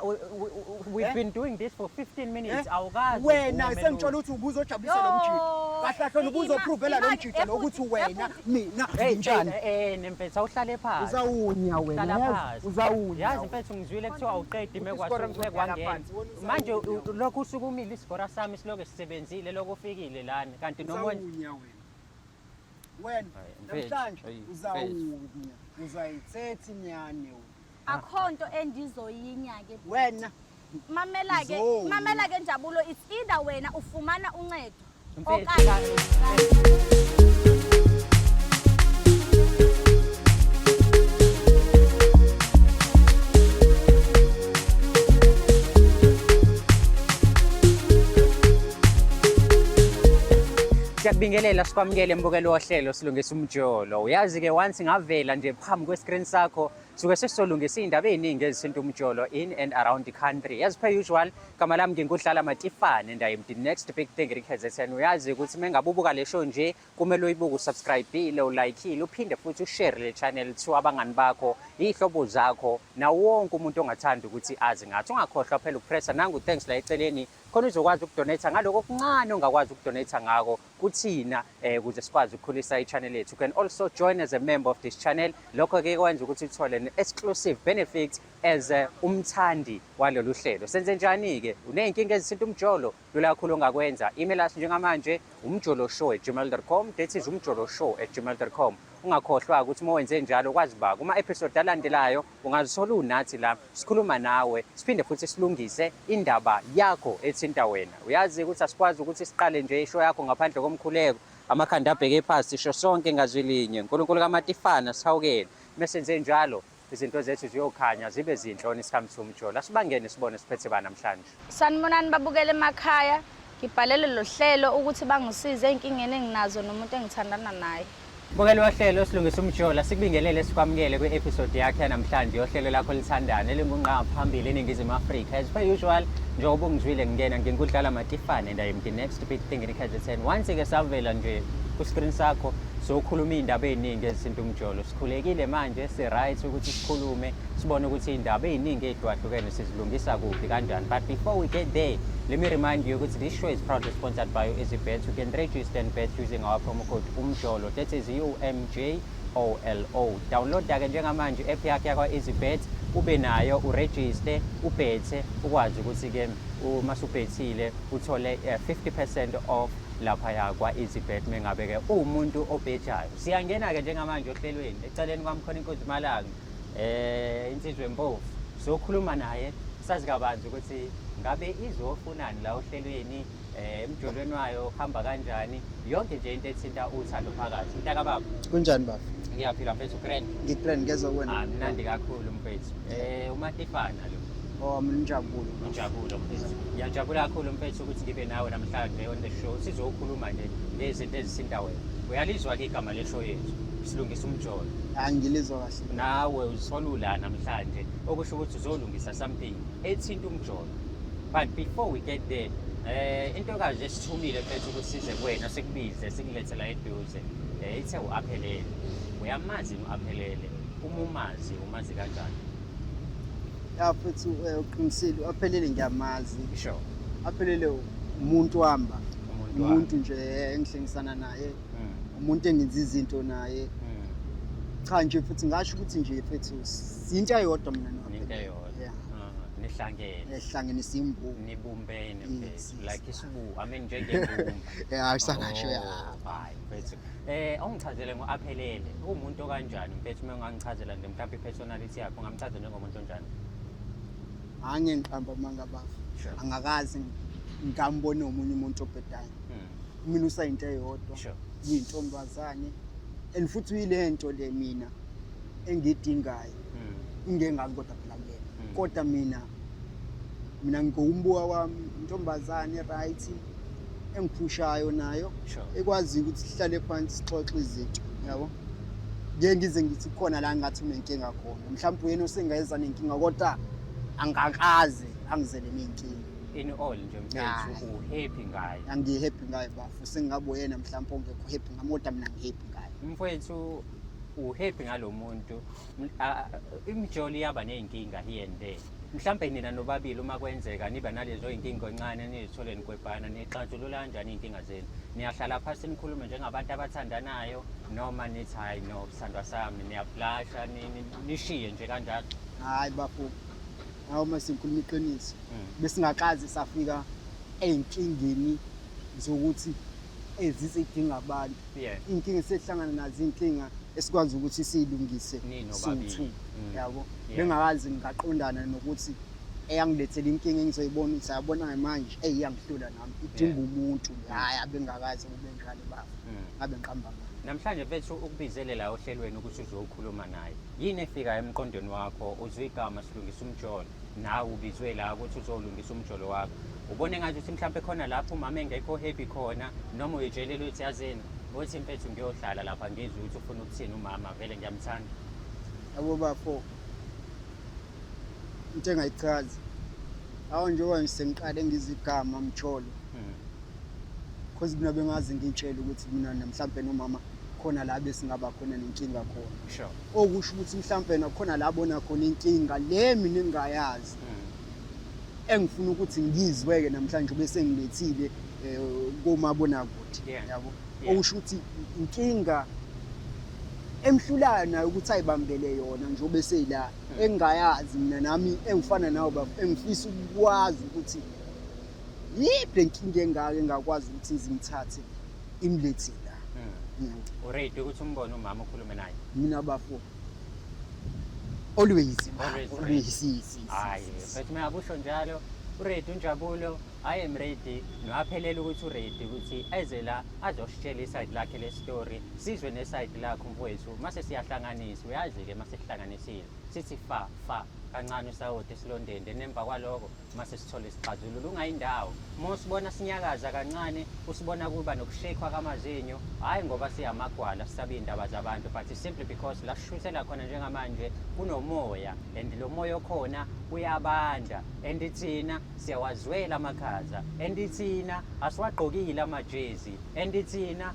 We've Eh? been doing this for 15 minutes. Eh? Awukazi. Wena uvume sengitshela lutho. ukuthi ubuzojabulisa lo mjito. Kahle kahle ubuzoprovela lo mjito lo ukuthi wena mina Hey, nginjani. eh, eh, nemfethu awuhlale phansi. Uzawunya wena. Hlala yazi? phansi. Uzawunya. Yazi mfethu ngizwile kuthiwa awuqedi Uthi isikora ngizohlala mekwangena. phansi, wena uzawunya. Manje lokhu usukumile isigora sami siloke sisebenzile lokhu ufikile lana kanti noma Uzawunya wena. Wena Hayi, mfethu, namhlanje hayi, mfethu. uzawunya. Uzayithetha inyane wena. Akho nto endizoyinya ke. Wena Mamela ke, Uzonya. mamela ke Njabulo, it's either wena ufumana uncedo Mfethu, okanye Siyakubingelela sikwamukele mbukelo wohlelo silungisa umjolo. Uyazi-ke once ngavela nje phambi kwe-screen sakho suke sesizolungisa iy'ndaba ey'ningi ezithinta umjolo in and around the country. As per usual, gama lami nginguDlala Matifane and I am the next big thing in KZN. Uyazi ukuthi uma ngabe ubuka le show nje kumele uyibuke usubscribe-ile, ulaykhile, uphinde futhi ushare le channel to abangani bakho, iy'hlobo zakho, nawo wonke umuntu ongathanda ukuthi azi ngathi. Ungakhohlwa phela ukupressa nangu thanks la eceleni khona uzokwazi ukudonate ngaloko okuncane ongakwazi ukudonate ngako kuthina ukuze sikwazi ukukhulisa i-channel yethu. You can also join as a member of this channel. Lokho-ke kwenza ukuthi uthole an-exclusive benefit as umthandi walolu hlelo. Senze njani-ke? Uney'nkinga ezithinta umjolo? Lula kakhulu ongakwenza. Email us njengamanje umjoloshow@gmail.com. That is umjoloshow@gmail.com. Ungakhohlwa ukuthi uma wenze njalo kwazi ba kuma-episode alandelayo ungazithola unathi la sikhuluma nawe siphinde futhi silungise indaba yakho ethinta wena. Uyazi ukuthi asikwazi ukuthi siqale nje ishow yakho ngaphandle komkhuleko, amakhanda abheke phansi, sisho sonke ngazwi linye. uNkulunkulu kaMatifana sihawukele. Mesenze njalo izinto zethu ziyokhanya zibe zinhle when it comes to umjolo. Asibangene sibone siphethe ba namhlanje. Sanibonani babukele emakhaya. Ngibhalele lo hlelo ukuthi bangisize ey'nkingeni enginazo nomuntu engithandana naye. Mbukeli wohlelo silungisa umjolo, sikubingelele sikwamukele kwi-episode yakhe yanamhlanje yohlelo lakho lithandana elingungqa phambili eNingizimu Afrika. As per usual, njengoba ungizwile ngingena nginguDlala Matifane and I am the next big thing in KZN. Once ke savela nje ku-screen sakho sokhuluma iy'ndaba ey'ningi ezithinta umjolo. Sikhulekile manje si-right ukuthi sikhulume sibone ukuthi iy'ndaba ey'ningi ey'hlukahlukene sizilungisa kuphi kanjani. But before we get there, let me remind you ukuthi this show is proudly sponsored by EasyBet. You can register and bet using our promo code UMJOLO. That is UMJOLO. Download-ke njengamanje i-app yakhe yakwa EasyBet, ube nayo uregister, ubhethe, ukwazi ukuthi-ke uma usubhethile uthole 50% off laphaya kwa-EasyBet mengabe-ke uwumuntu obhejayo. Siyangena-ke njengamanje ohlelweni. Eceleni kwami khona inkosi Malanga, insizwa empofu. Sokhuluma naye sazi kabanzi ukuthi ngabe izofunani la ohlelweni, emjolweni wayo kuhamba kanjani, yonke nje into ethinta uthando phakathi. Mntaka baba. Kunjani baba? Ngiyaphila mfethu, grand. Ngigrand ngezwe kuwena. Ah, mnandi kakhulu mfethu. UMatifana lo. Oh, mina ngijabulo. Ngijabulo mfethu. Ngiyajabula kakhulu mfethu ukuthi ngibe nawe namhlanje on the show. Sizokhuluma nje ngezinto ezithinta wena. Uyalizwa ke igama le show yethu. Silungisa umjolo. Angilizwa kahle. Nawe uzithola ula namhlanje okusho ukuthi uzolungisa something ethinta umjolo. But before we get there, intokazi esithumile mfethu ukuthi size kuwena sikubize sikulethe la eduze. Ithe uAphelele. Uyamazi uAphelele? Uma umazi, umazi kanjani? Ya mfethu, uqinisile, uAphelele ngiyamazi. Sure. Aphelele umuntu wami ba. Umuntu Umuntu nje engihlengisana naye. Umuntu engenza izinto naye. Cha nje futhi ngasho ukuthi nje mfethu sinto eyodwa mina Into noAphelele. eyodwa. Yeah. Nihlangene. Nihlangene simbu. Nibumbene Yes, mfethu. yes. Like isibu, I mean njengembumba. Yeah, usangasho ya. Oh, hayi mfethu. Awungichazele ngoAphelele. Uwumuntu okanjani mfethu uma ungangichazela nje mhlawumbe i-personality yakhe ungamchaza njengomuntu onjani? Angeke ngiqambe amanga baba. Sure. Angakaze ngambone omunye umuntu obhedayo. Mina usayinto eyodwa. Sure. Uyintombazane. And futhi uyilento le mina engidingayo. Ngeke ngazi kodwa phela kuyena. Kodwa mina ngombuka kwami intombazane right engiphushayo nayo Sure. ekwazi ukuthi sihlale phansi sixoxe izinto yabo. Ngeke ngize ngithi khona la ngathi unenkinga khona. Mhlawumbe uyena osengeza nenkinga kodwa angakaze angizele nenkinga. In all nje mfethu Hayi. u-happy ngaye. Angi-happy ngaye bafu, sengingabe uyena mhlawumbe ongekho happy ngami kodwa mina ngi-happy ngaye. Mhlampe nina nobabili uma kwenzeka niba nalezo y'nkinga encane nizithole nikwebhana, nixazulula kanjani iy'nkinga zenu? Niyahlala phasi nikhulume njengabantu abathandanayo noma nithi hhayi no sithandwa sami, niyablasha nishiye nje kanjalo? Hhayi bafo, hawu uma sengikhuluma iqiniso, besingakaze safika ey'nkingeni zokuthi ezizidinga abantu. Iy'nkinga esihlangana nazo iy'nkinga esikwazi ukuthi siyilungise Ninobabili. siwu-two, yabo. Yeah. Bengakazi ngaqondana nokuthi eyangilethela inkinga engizoyibona ukuthi yabona manje eyi iyangihlula nami, idinga umuntu. Hhayi, abengakaze kube njalo bafo, ngabe ngiqamba amanga. Namhlanje mfethu ukubizele la ohlelweni ukuthi uzokhuluma naye. Yini efika emqondweni wakho uzwe igama Silungisa Umjolo, nawe ubizwe la ukuthi uzolungisa umjolo wakho? Ubone ngathi ukuthi mhlawumbe khona lapho umama engekho happy khona, noma uyitshelile ukuthi yazini uthi mfethu ngiyohlala lapha ngizwe ukuthi ufuna ukuthini umama, vele ngiyamthanda? Yabo bafo, into engayichazi awu njengoba nje sengiqale ngizwe igama Mjolo, cause mina bengazi ngiyitshela ukuthi mina mhlampe nomama khona la besingaba khona nenkinga khona. Okusho ukuthi mhlampe nakhona la bona khona inkinga le mina engingayazi, engifuna ukuthi ngizwe-ke namhlanje bese ngilethile komabonakude, yabo. Okusho ukuthi inkinga emhlulayo nayo ukuthi ayibambele yona njengoba eseyila, engingayazi mina nami engifana nawe bafo, engifisa ukwazi ukuthi yiphi le nkinga engaka engakwazi ukuthi ngizimthathe imlethe la. Uready ukuthi umbone umama ukhulume naye? Mina bafo, always, Always always, ready. yes, yes, Hhayi, yes. mfethu uma ngabe usho njalo, uready uNjabulo, I am ready, nowaphelela ukuthi uready ukuthi eze la azositshela isayidi lakhe le-story, sizwe nesayidi lakho mfowethu, mase siyahlanganisa, uyazi-ke mase sihlanganisile, sithi fa fa kancane usawoti esilondeni, then emva kwaloko mase sithole isixazululo. Ungayindawo uma usibona sinyakaza kancane, usibona kuba nokushekwa kamazinyo, hhayi ngoba siyamagwala sisaba iy'ndaba zabantu, but simply because la sishuthela khona njengamanje kunomoya, and lo moya okhona uyabanda, and thina siyawazwela amakhaza, and thina asiwagqokile amajezi, and thina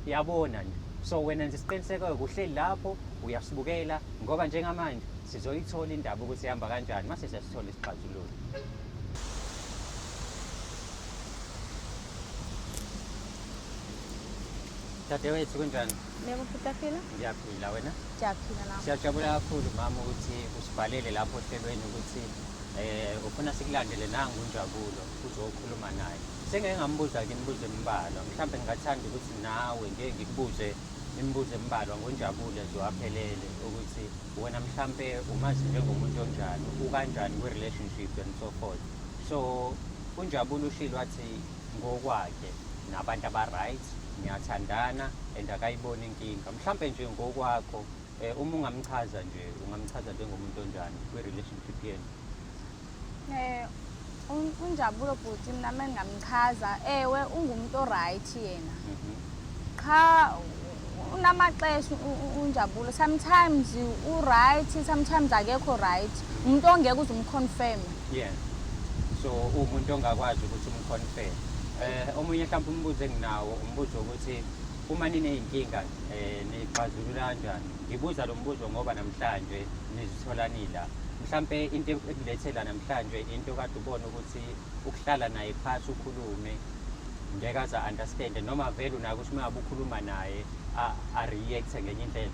yabona nje. So wena nje isiqiniseko kuhleli lapho uyasibukela, ngoba njengamanje sizoyithola indaba ukuthi ihamba kanjani mase siyasithola isixazululo. Dadewethu, kunjani? Yebo, futhi aphila? Ngiyaphila, wena? Ngiyaphila nami. Siyajabula kakhulu mama ukuthi usibhalele lapho ohlelweni ukuthi ufuna sikulandele nangu uNjabulo uzokhuluma naye. Sengeke ngambuza-ke imibuzo embalwa, mhlawumbe ngingathanda ukuthi nawe ngeke ngikubuze imibuzo embalwa ngoNjabulo nje waphelele, ukuthi wena mhlampe umazi njengomuntu onjani, ukanjani kwi-relationship and so forth. So uNjabulo ushilo wathi ngokwakhe nabantu aba-right, niyathandana and akayiboni inkinga. Mhlampe nje ngokwakho, uma ungamchaza nje, ungamchaza njengomuntu onjani kwi-relationship yenu? UNjabulo bhuti, mina uma ngingamchaza, ewe ungumuntu o-right yena. Qha unamaxesha uNjabulo, sometimes u-right, sometimes akekho right. Umuntu ongeke uze umconfirm. Yeah. So umuntu ongakwazi ukuthi umconfirm. Omunye mhlawumbe umbuzo enginawo, umbuzo ukuthi uma niney'nkinga nixazulula kanjani? Ngibuza lo mbuzo ngoba namhlanje nizithola nila. Mhlampe into ekulethela namhlanje into kade ubona ukuthi ukuhlala naye phasi ukhulume ngeke aze understand, noma vele unako ukuthi uma ngabe ukhuluma naye a-react ngenye indlela.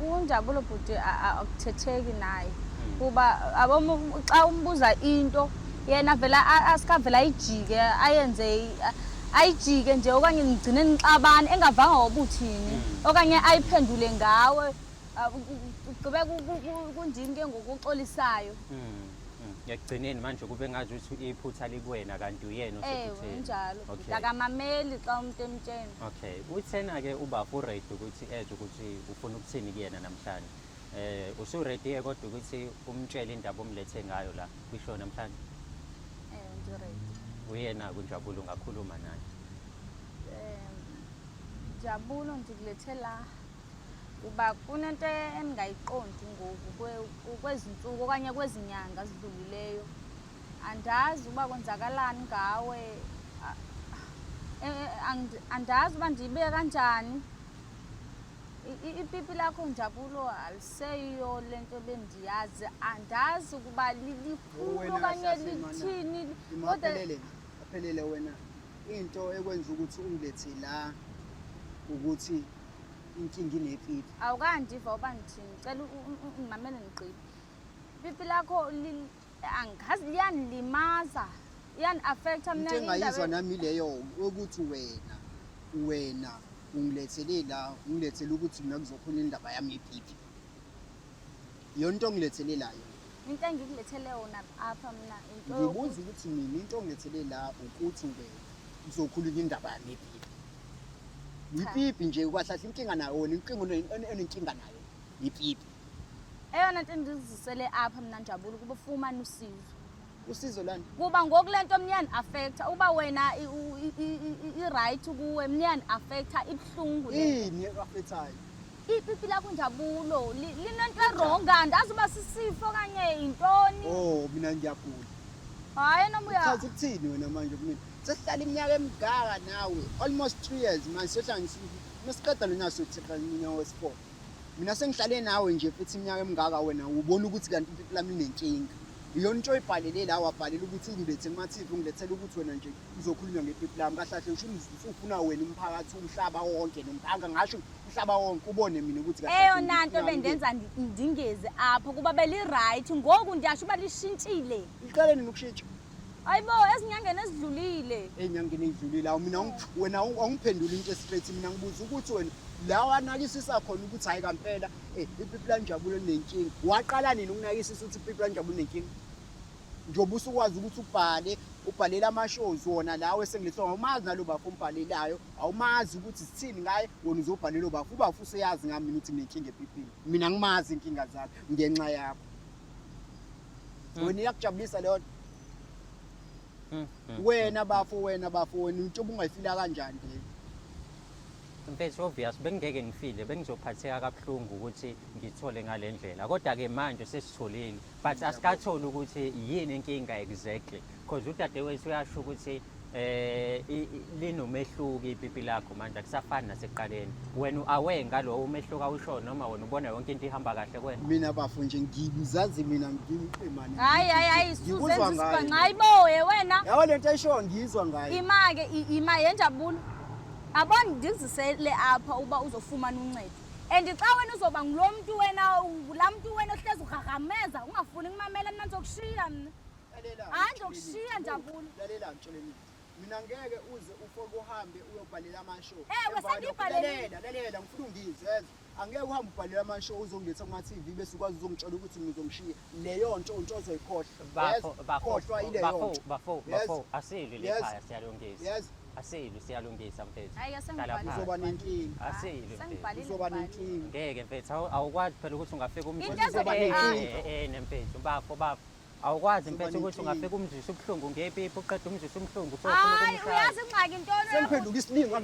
UNjabulo bhuti akuthetheki naye, kuba abo xa umbuza into yena vele asikavele ayijike, ayenze ayijike nje, okanye nigcine nixabana engavanga ngoba uthini, okanye ayiphendule ngawe, ugqibe kunjini ke ngokuxolisayo. Ekugcineni manje kube ngathi ukuthi iphutha likuwena kanti uyena Ewe, osephutheni. njalo. Akamameli xa umuntu emtshela. Okay. Uthena-ke ubaba uready ukuthi ezwe ukuthi ufuna ukuthini kuyena namhlanje. Usu-ready-ke kodwa ukuthi umtshele indaba omlethe ngayo la kwishow namhlanje? Ewe, ngi-ready. Uyena-ke uNjabulo, ungakhuluma naye. Njabulo, ndikulethe la kuba kunento endingayiqondi ngoku kwezinsuku okanye kwezinyanga zidlulileyo. Andazi uba kwenzakalani ngawe. Andazi uba ndiyibeke kanjani. Ipipi lakho Njabulo aliseyiyo lento bendiyazi, andazi ukuba lilikhulu Wena okanye kahle kahle mana. lithini. Ima Kodwa aphelele aphelele wena into ekwenza ukuthi ungilethe la ukuthi inkinga inepipi. Awukandiva uba ndithini, ngicela ungimamele ngigqibe. Ipipi lakho angazi liyanilimaza, iyani-affecta mina Into engayizwa indaba. nami leyo ukuthi wena ungilethele la, ungilethele ukuthi mina kuzokhona indaba yami yepipi. Iyona into ongilethele la yona. Into engikulethele yona apha mina into Ngibuza ukuthi mina into ongilethele la ukuthi wena uzokhuluma indaba yami yepipi. Ipipi nje kwahlahla inkinga nayo wena, inkinga onenkinga nayo ipipi. Eyona nto endizisele apha mina Njabulo ukuba ufumane usizo. Usizo lani? Kuba ngoku le nto mina iyandi-affecta, uba wena i-right kuwe mina iyandi-affecta, ibuhlungu le nto. Ini eku-affectayo? Ipipi lakho Njabulo linento e-wrong, andazi uba sisifo okanye yintoni. Oh, mina ngiyagula. Hayi noma uya. Chaza ukuthini wena manje kumina? Sesihlala iminyaka emingaka nawe, almost 3 years manje sohlanganisa masiqeda lo nyaka sothatha unyaka wesi-4. Mina sengihlale nawe nje futhi iminyaka emingaka wena ubona ukuthi kanti ipipi lami linenkinga. Iyona into oyibhalele la, wabhalela ukuthi ungilethe kuma-TV, ungilethele ukuthi wena nje uzokhulunywa ngepipi lami. Kahle kahle usho usufuna wena umphakathi umhlaba wonke nomphakathi ngasho umhlaba wonke ubone mina ukuthi kahle kahle Eyona nto ipipi lami bendenza ndingezi apho kuba beli-right, ngoku ndiyasho uba lishintshile. Liqale nini ukushintsha? Hayibo, ezinyangeni ezidlulile. Ey'nyangeni ey'dlulile. Awu mina wena awungiphenduli into e-straight, mina ngibuza ukuthi wena la wanakisisa khona ukuthi hhayi kampela ipipi laNjabulo linenkinga. Waqala nini ukunakisisa ukuthi ipipi laNjabulo linenkinga? Njengoba usukwazi ukuthi ubhale, ubhalele ama-shows wona lawo esengilethwa, awumazi nalo bafo umbhalelayo, awumazi ukuthi sithini ngaye, wena uzobhalela ubafo. Ubafo useyazi ngami mina ukuthi nginenkinga epipini. Mina ngimazi inkinga zakhe ngenxa yakho. Wena iyakujabulisa leyo nto? Wena bafo, wena bafo, wena into obungayifila kanjani leyo? Mfethu, obvious bengingeke ngifile, bengizophatheka kabuhlungu ukuthi ngithole ngale ndlela. Kodwa-ke manje sesitholile, but asikatholi ukuthi yini inkinga exactly, because udadewethu uyasho ukuthi linomehluko ipipi lakho manje, akusafani nasekuqaleni. Wena u-aware ngalowo umehluko awushoyo noma wena ubona yonke into ihamba kahle kuwena? Mina bafo nje ngizazi mina ngimqemane. Hayi hayi hayi, Ngikuzwa suzenza ngayo. isibhanxa. Hayibo ye wena. Yabo lento ayishoyo ngiyizwa ngayo. Ima-ke ima yenjabulo. Abona ndikuzisele apha uba uzofumana uncedo. And xa wena uzoba ngulo mntu wena, laa mntu wena ohlezi ugragrameza ungafuni kumamela, mna ndizokushiya mna. Lalela, Hayi, ngitsheleni. ndizokushiya Njabulo. Lalela ngitsheleni. Mina ngeke uze ufoke uhambe uyobhalela ama-show. Ewe, Emva kwalokho, sengiyibhalelile. Lalela, lalela, ngifuna ungizwe. Yezwa. Angeke uhambe ubhalele ama-show uzongiletha kuma-TV bese ukwazi uzongitshela ukuthi ngizomshiya. Leyo nto into ozoyikhohlwa. Bafo, Yezwa? bafo, Khohlwa ileyo bafo, nto. bafo, Yezwa? bafo, asilwi Yes. lekhaya, siyalungisa. Yes. Asilwi, siyalungisa mfethu. Hayi, Hlala sengibhalile. phansi. Uzoba nenkinga. Asilwi mfethu. Sengibhalile, Uzoba ngibhalile. nenkinga. Ngeke mfethu, awukwazi phela ukuthi ungafika umzwise Into ezoba nemfethu, bafo, bafo. Awukwazi Uzoba mfethu ukuthi nenkinga. ungafika umzwise ubuhlungu ngepipi, uqeda umzwise ubuhlungu usofuna Hayi, ukumshaya. uyazi ingxaki intoni? Sengiphenduka isilingo. Uzoba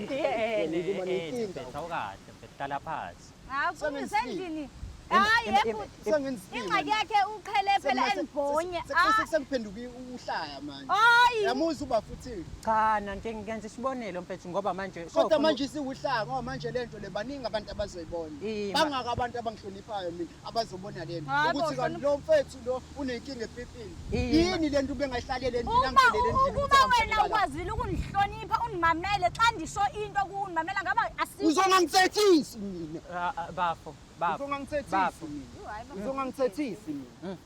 nenkinga. Mfethu, awukahle mfethu, hlala phansi. Hayi, Sengenzile. usendlini. Hayi, yebhuti. Sengenzile. Ingxaki yakhe uqhele phela endibhonye. Sengiphenduka uhlaya manje. Hayi. Yamuza uba futhi. Cha, nanti ngenza isibonelo mfethu ngoba manje Kodwa sofuna manje isiwuhlanga ngoba manje lento le baningi abantu abazoyibona. Ima. Bangaka abantu abangihloniphayo mina abazobona lento. Hayi bo, Ukuthi kanti lo mfethu lo unenkinga epipini. Ima. Yini lento ubengayihlalele endlini Uba angilele endlini ukuba ukuthi wena angitshele la. ukwazile ukundihlonipha undimamele xa ndisho into kuwundimamela ngaba asikho. Uzongangithethisi mina. Ah, ah, bafo, bafo, Uzongangithethisi bafo. mina. Yho, hayi bo. Uzongangithethisi mina.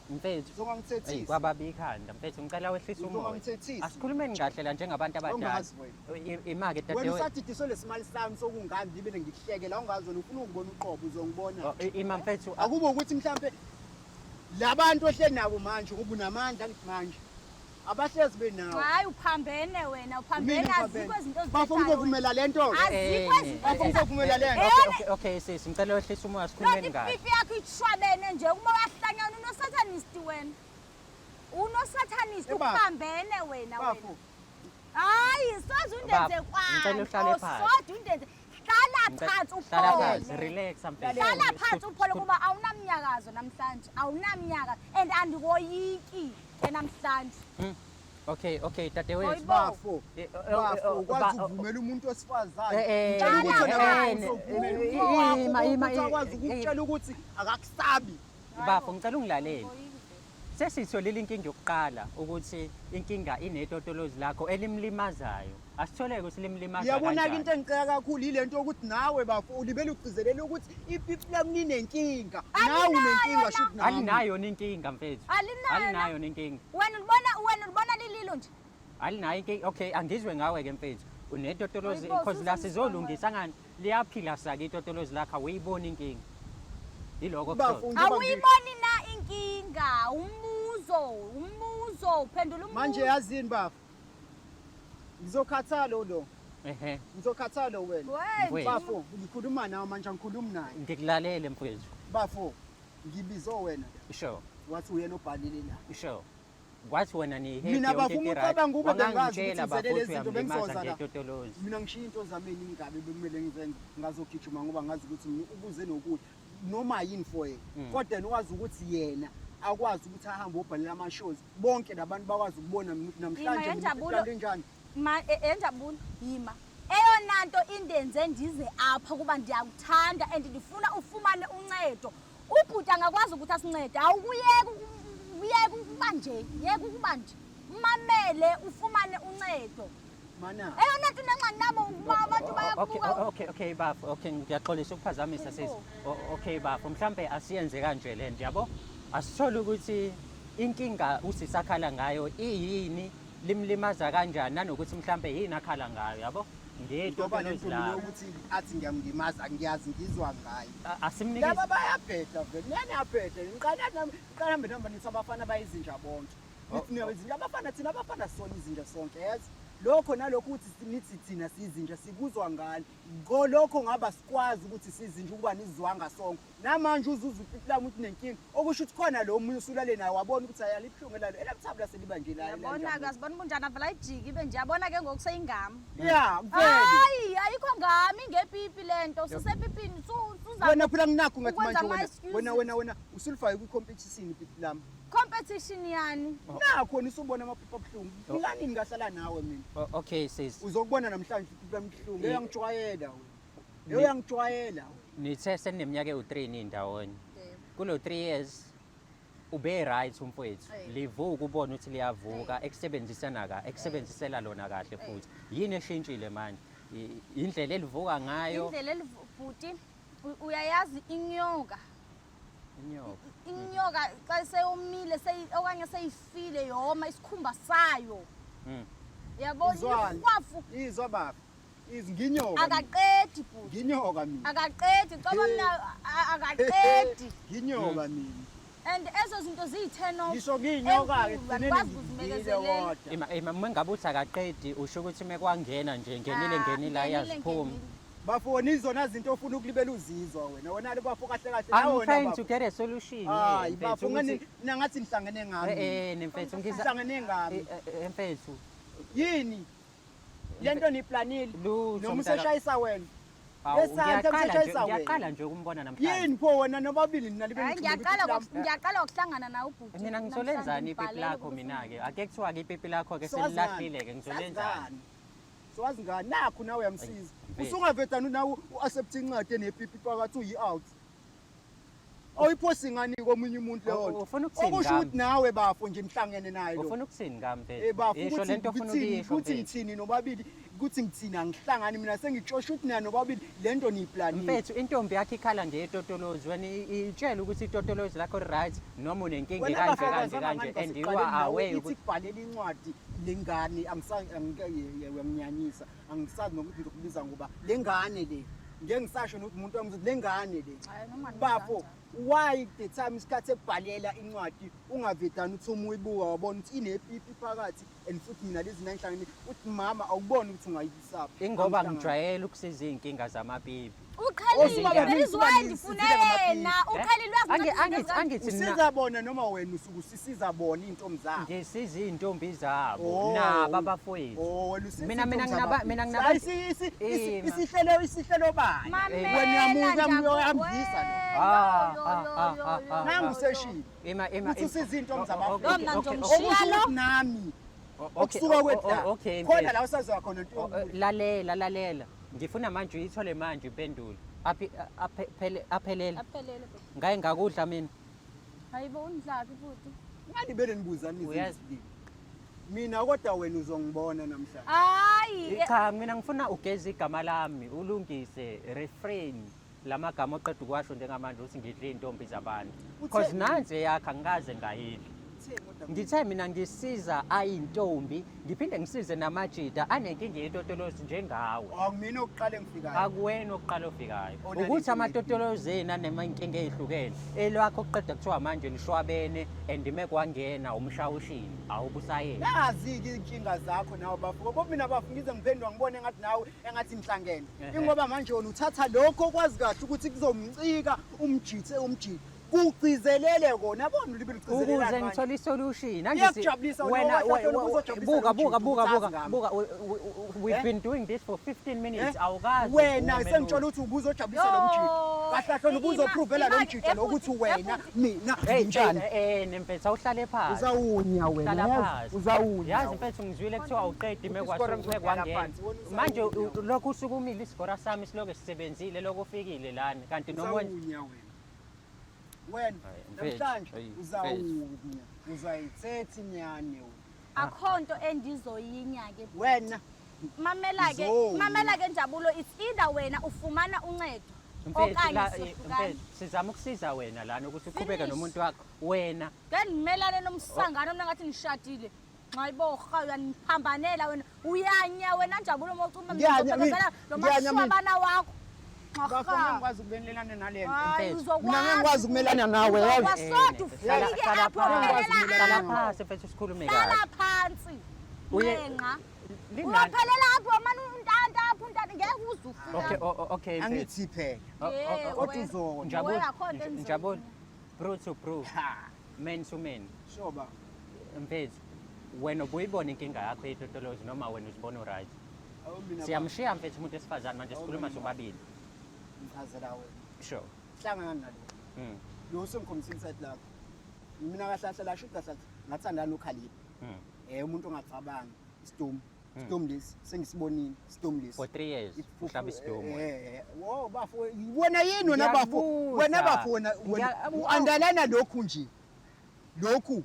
Mfethu. Eyi, Uzongangithethisi. kwababa ikhanda mfethu, ngicela wehlise umoya. Uzongangithethisi. Asikhulumeni kahle la njengabantu abadala. Awungazi wena. Ima-ke Wena dadewethu. usadidiswe lesimali sami sokungami ngibe ngikuhlekela awungazi wena ufuna ukungibona uqobo uzongibona. Oh, ima mfethu. Akube ukuthi mhlambe labantu ohleli nabo manje ngoba unamandla ngithi manje abahlezi benawo. Hayi, uphambene wena, uphambene, Mina azikho izinto Bafo ozithethayo. ngizovumela lento. Azikho izinto Bafo ngizovumela lento. Okay, okay, sisi, ngicela wehlise umoya, Lona sikhulumeni kahle. ipipi yakho ishwabene nje ukuba uyahlanyana, unosatanist wena. Unosatanist, Eh, bafo. uphambene wena wena. Bafo Hayi, soze undenze Bafo, ngicela uhlale kwanto, phansi. soze undenze. Hlala phansi Hlala phansi, uphole. relax mfethu. Hlala phansi uphole kuba awunamnyakazo namhlanje, awunamnyakazo and andikoyiki ke namhlanje. Okay, okay, dadewethu. Hayibo. Bafo, Eh, bafo, ukwazi ukuvumela umuntu wesifazane. Ngitshela ukuthi wena uzovumela umfowakho Ima, ima, ukuthi akwazi ukukutshela ukuthi akakusabi. Bafo, ngicela ungilalele. Sesitholile inkinga yokuqala ukuthi inkinga inetotolozi lakho elimlimazayo. Asitholeke ukuthi limlimaza Uyabona-ke kanjani. into engiceka kakhulu yile nto yokuthi nawe bafo ulibele ugcizelela ukuthi ipipi lami linenkinga. Nawe unenkinga shuthi nami. Alinayo inkinga mfethu. Alinayo na? Alinayo inkinga. Wena ulibona lililo nje. Alinayo inkinga. Okay, angizwe ngawe ke mfethu. Unetotolozi Hayibo, because la Susan, sizolungisa ngani? Liyaphila sake itotolozi lakho awuyiboni inkinga. Yiloko Bafo, kusho. njengoba Awuyiboni na inkinga? Umbuzo, umbuzo, phendula umbuzo. Manje yazini bafo. Ngizokhathala lo. Ehhe. Ngizokhathala wena. Wey, Mfowethu. Bafo, ngikhuluma nawe manje angikhulumi naye. Ngikulalele mfethu. Bafo, ngibizo wena la. Sure. Wathi uyena obhalile la. Sure. Kwathi wena ni Mina bafo, uma ucabanga ukuba bengazi ukuthi ngizele lezi zinto, bengizoza la. Ngetotolozi. Mina ngishiya into zami eningi kabi bekumele ngizenze ngazogijima ngoba ngazi ukuthi mina ukuze nokudla noma yini for yena. Kodwa yena wazi ukuthi yena akwazi ukuthi ahambe obhalela ama-shows bonke labantu bakwazi ukubona mina ukuthi namhlanje Yima, mina yenjabulo. iplani enjani. Ma enjabulo yima. Eyona nto indenze ndize apha kuba ndiyakuthanda and ndifuna ufumane uncedo. Ubhuti angakwazi ukuthi asincede. Awukuyeka uyeke ukuba nje, yeka ukuba nje. Umamele ufumane uncedo. Mana Eyona nto unengxaki nabo ukuba abantu Okay, bayakubuka. okay bafo. Okay, ngiyaxolisa ukuphazamisa sisi. Hayibo. Okay bafo, mhlambe asiyenze kanje le nto yabo. Asithole ukuthi inkinga usisakhala ngayo iyini, limlimaza kanjani nanokuthi mhlambe yini akhala ngayo yabo. ngoba Ngetotolozi lento mina lakho. yokuthi athi ngiyamlimaza ngiyazi ngizwa ngayo. Asimnikeze Laba bayabheda vele, nani yabheda. Ngiqala nami, ngiqala hambe nihamba nithi abafana bayizinja bonke. Nithi niya izinja abafana thina abafana sona izinja sonke, yazi. Lokho nalokho ukuthi nithi thina siyizinja sikuzwa ngani. Ngolokho ngaba sikwazi ukuthi siyizinja ukuba nizwanga sonke. Namanje uzuza ipipi lami ukuthi nenkinga. Okusho ukuthi khona lo munye usulale naye wabona ukuthi ayali ibuhlungu elalo. Elamthabula seliba nje la. Yabona ke asibona ubunjani avela ayijiki ibe nje yabona ke ngoku seyingami. Yeah, vele. Hayi, ayikho ngami ngepipi lento. Sisepipini suza Wena phela nginakho ngathi ukwenza manje wena ama-excuses. wena usulifake kwi-competition ipipi lami. Competition yani. Nakho wena usubona amapipi abuhlungu. Nginganini ngahlala nawe mina. Okay sis. Uzokubona namhlanje ipipi lami buhlungu. Uyangijwayela wena. Uyangijwayela wena. Nithe seneminyaka ewu-3 nindawonye. Kulo 3 years ube right umfowethu. Livuka ubone ukuthi liyavuka ekusebenzisana ka ekusebenzisela lona kahle futhi. Yini eshintshile manje? Indlela elivuka ngayo Indlela elibhuti uyayazi inyoka. Inyoka. Inyoka xa seyomile okanye seyifile yoma isikhumba sayo. Yabona Izwani. ihwafu Izwa baba. Izwa nginyoka. Mina. Akaqedi bhuti. Nginyoka mina. Akaqedi coba mina akaqedi. Nginyoka mina. And ezo zinto ziyi-turn off. Ngisho nginyoka ke Enkulu, gcineni akukwazi ngidlile ukuzimekezelela. kodwa. Ima uma ngabe uthi akaqedi usho ukuthi mekwangena nje ngenile Ah, ngenile ngenile, ayaziphuma. ngenile. Bafo nizona izinto ofuna ukulibela uzizwa wena. Wena lo bafo kahle kahle I'm nawe wena trying bafo. to get a solution. Hayi mfethu, bafo ngani mina ngathi nihlangene ngami. Mfethu ngiza Nihlangene ngami. Mfethu. Yini? Lento niplanile. Lutho, Noma mntaka. useshayisa wena. Awu, Esandla useshayisa wena. ngiyaqala nje ukumbona namhlanje. Yini pho wena nobabili nina libe Hayi nikhuluma ngiyaqala ukuhlangana nawe ubhuti. Mina ngizolenzani ipipi lakho mina-ke? Ake kuthiwa-ke ipipi lakho-ke Sowazi ngani? selilahlile-ke ngizolenzani? Sazi ngani? Sowazi ngani? Nakhu nawe uyamsiza. Mfethu. Usungavedani nawe u-accept incwadi enepipi phakathi uyi-out. Awuyiphosi ngani komunye umuntu leyo nto? Ufuna ukuthini Okusho ngami? ukuthi nawe bafo nje nihlangene naye lo. Ufuna ukuthini ngami mfethu? Eh bafo Isho ukuthi lento ofuna kuthini ukuyisho kuthi mfethu. ngithini nobabili kuthi ngithini angihlangani mina sengitshosha ukuthi nina nobabili lento niyiplanile. Mfethu intombi yakho ikhala ngetotolozi wena itshele ukuthi itotolozi lakho right noma unenkinga Wena kanje bafo kanje kwazana kanje ngani and you kwasekuqaleni are nawe aware ithi ukuthi kubhalela incwadi lengane angiyangiyanyisangisazi nokuthi ngizokubiza ngoba lengane le ngeke ngisasho nokuthi umuntu wami uzothi lengane le Hayi, noma bafo kanjani. why the time isikhathi ekubhalela incwadi ungavedani uthi uma uyibuka wabona ukuthi inepipi phakathi and futhi mina lezi nanhlangene uthi mama awuboni ukuthi ungayisaphi. Ingoba Angihlangani. ngijwayele ukusiza iy'nkinga zamapipi. Uqhelile, Osibaba that is why ndifune nisizile ngamapipi. yena. Uqhelile uyazi Angithi mina Usiza bona noma wena usuke usisiza bona iy'ntombi zabo. Ngisiza iy'ntombi zabo Oh. nabo abafowethu. Oh, wena usiza Mina iy'ntombi mina zabafowethu. nginaba Hayi, Ima. isihlelo bani? Mamela Wena uyamuka Njabulo. uyamdlisa lo. Ah, Yo, ah, yo, ah, yo, ah, yo, ah. Nangu yo, useshile. Ima ima. Uthi usiza iy'ntombi zabafowethu. Lo mna okay, ngizomshiya Okusho lo. ukuthi nami Okay, Ukusuka o- kwethu la. o- okay, Khona mfethu. la usazoya khona nto. Lalela, lalela, ngifuna manje uyithole manje impendulo. Aphelele. Aphelele bhuti. Ngaye ngakudla mina. Hayibo, undlaphi bhuti? Ngani bele nibuzani Uyazi. izinto? Mina kodwa wena uzongibona namhlanje. Hayi. Cha, mina ngifuna ugeze igama lami, ulungise refrain lamagama oqeda ukuwasho njengamanje ukuthi ngidle iy'ntombi zabantu. Cause Utheni? nansi eyakho angikaze ngayidla. Utheni kodwa? Ngithe mina ngisiza ayintombi, ngiphinde ngisize namajita anenkinga yetotolozi njengawe. Akumina okuqala engifikayo. Akuwena okuqala ofikayo. Ona Ukuthi lenkinga. amatotolozi enu anemankinga ey'hlukene. Elwakho okuqeda kuthiwa manje lishwabene and ime kwangena umshawushini, awubusayeni. Nazi-ke iy'nkinga zakho nawe bafo. Ngoba mina bafo ngize ngiphendula ngibone engathi nawe engathi nihlangene. Ingoba manje wena uthatha lokho okwazi kahle ukuthi kuzomcika umjithe umjithe. Kugcizelele kona, yabona ulimi lugcizelelani Ukuze manje. ngithole isolution. Iyakujabulisa wena, Wena wahlahla ubuzojabulisa buka lo buka mjitha, buka ukuthi buka azi ngami. buka we've Eh? been doing this for 15 minutes, Eh? awukazi Wena uvume sengitshela lutho. ukuthi ubuzojabulisa lo mjitha. Yo, Kahle kahle ubuzoprovela lo mjitha lo ukuthi wena mina Hey, nginjani. eh, nemfethu, awuhlale phansi. Uzawunya wena. Hlala yazi, phansi. Uzawunya. Yazi mfethu, ngizwile kuthiwa awuqedi Uthi isikora ngizohlala mekwangena. phansi, wena uzawunya. Manje lokhu usukumile, isigora sami siloke sisebenzile, lokhu ufikile lana kanti noma Uzawunya wena. Wena Hayi, mfethu, namhlanje hayi, mfethu. uzawunya. Uzayithetha inyane wena. Akho nto endizoyinya ke. Wena Mamela ke, Uzonya. mamela ke Njabulo, it's either wena ufumana uncedo Mfethu, okanye siyohlukana. mfethu, sizama ukusiza wena lana ukuthi uqhubeke Finish. nomuntu wakho wena. Ke ndimelane nomsangano mina ngathi ngishadile. Hayibo, ha, uyaniphambanela wena. Uyanya wena Njabulo uma ucuma Ngiyanya mina, lo ngiyanya mina. mashwabana wakho. Bafo ngeke ngikwazi ukumelana nale nto. Hayi, Mfethu. uzokwazi. Mina ngeke ngikwazi ukumelana nawe, yazi. Uzokwazi Hlala- ufike hlala apho phansi, uphelela hlala apho. phansi mfethu, sikhulume Hlala kahle. phansi. Ngenxa. Uyophelela apho manje untanta apho untanta ngeke uze ufike. Okay, mfethu. Angithi phela. Yebo, Kodwa wena. uzona. Njabulo, Wena akho nto engizoyinya. Njabulo, bro to bro, Ha. man to man. Sure ba. Mfethu, wena ubuyibona inkinga yakho yetotolozi noma wena uzibona uright? Awu mina Siyamshiya mfethu umuntu wesifazane manje, sikhuluma mina. sobabili. Ngichazela wena. Sure. Hlangana nalo. Lo usengikhombisa inside lakho. Mina kahle kahle la shuthi kahle ngathandana noKhalipha. Umuntu ongacabangi isidomu. Isidomu lesi sengisibonile, isidomu lesi. For 3 years uhlaba isidomu. Wo bafo, wena yini wena bafo? Ngiyakubuza. Wena bafo wena u-underline lokhu nje. Lokhu